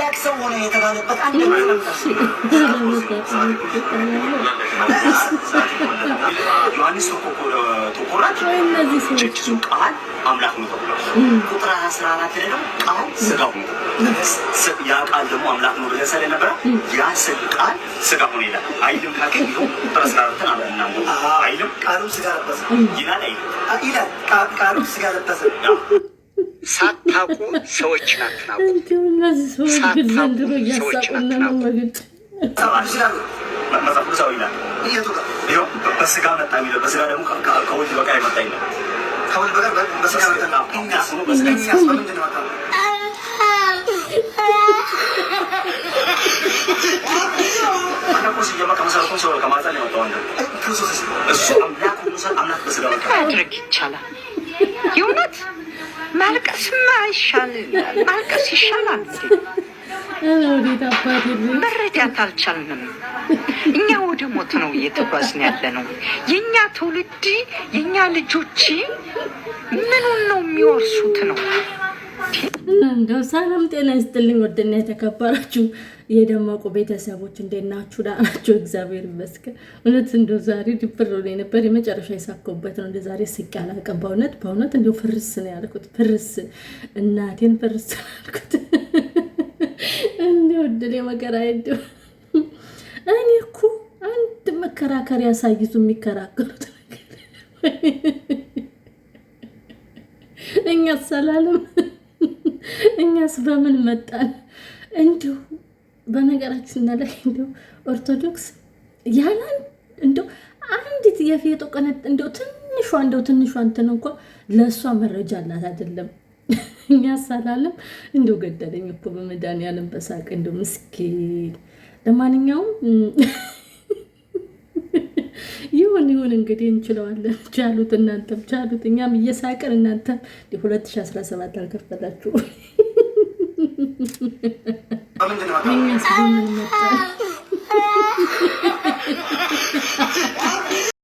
አምላክ ሰው ሆነ የተባለበት አንድ ዮሐንስ tokkorratti እነዚህ ሰዎች jechi sun ቃል አምላክ ነው ተብሏል። ቁጥር 14 ላይ ደግሞ ቃል ስጋ ሆነ ተብሏል። ያ ቃል ደግሞ አምላክ ነው ብለን ስለነበረ ያ ቃል ስጋ ሆነ ይላል። አይልም ካልከኝ ይኸው ቁጥር 14ን አብረን እናንብብ። አይልም? ቃሉ ስጋ ለበሰ ይላል አይልም? ይላል። ቃሉ ስጋ ለበሰ። ሳታውቁ ሰዎችን አትናቁ። እንዲሁ እነዚህ ሰዎች ግን ዘንድሮ ሰዎችን እያሳቁና ነው አትናቁ። መግድ ይችላሉ። መጽሐፍ ቅዱሳዊ ይላል። የቱ ጋር? ይኸው በስጋ መጣ የሚለው በስጋ ደግሞ ከወልድ በቀር የመጣ የለም። ከወልድ በቀር በስጋ መጣ። እኛስ እኛስ በምንድን ነው የመጣነው? አንተ እኮ ሲጀመር ከመሰረቱም ሰው ነው፣ ከማህፀን የመጣው አንተ። ክርስቶስ እሱ አምላክ ሆኖ ሳለ አምላክ በስጋ መጣ። ማድረግ ይቻላል። የእውነት ማልቀስማ ይሻል፣ ማልቀስ ይሻላል እንዴ? ኧረ ወዴት አባት የለ። መረዳት አልቻልንም። እኛ ወደ ሞት ነው እየተጓዝን ያለ ነው። የእኛ ትውልድ፣ የእኛ ልጆች ምኑን ነው የሚወርሱት ነው? እንደው ሰላም ጤና ይስጥልኝ። ውድና የተከበራችሁ የደመቁ ቤተሰቦች እንዴት ናችሁ? ደህና ናችሁ? እግዚአብሔር ይመስገን። እውነት እንደው ዛሬ ድብር ብሎኝ የነበር የመጨረሻ የሳከውበት ነው። እንደ ዛሬ ስቄ አላውቅም። በእውነት በእውነት እንደው ፍርስ ነው ያልኩት። ፍርስ እናቴን ፍርስ ነው ያልኩት። እንደው እድል የመከራ እንደው እኔ እኮ አንድ መከራከሪያ ሳይዙ የሚከራከሩት ነገር እኛስ አላለም። እኛስ በምን መጣን? እንዲሁ በነገራችን ላይ እንዲሁ ኦርቶዶክስ ያለን እንደው አንዲት የፌጦ ቀነት እንደው ትንሿ እንደው ትንሿ እንትን እንኳ ለእሷ መረጃ አላት አይደለም። እኛስ አላለም። እንደው ገደለኝ እኮ በመድኃኒዓለም በሳቅ እንደው ምስኪን። ለማንኛውም ይሁን ይሁን እንግዲህ እንችለዋለን። ቻሉት፣ እናንተም ቻሉት፣ እኛም እየሳቅን እናንተም 2017 አልከፈላችሁ። በምንድን ነው የመጣነው? እኛስ በምን መጣን?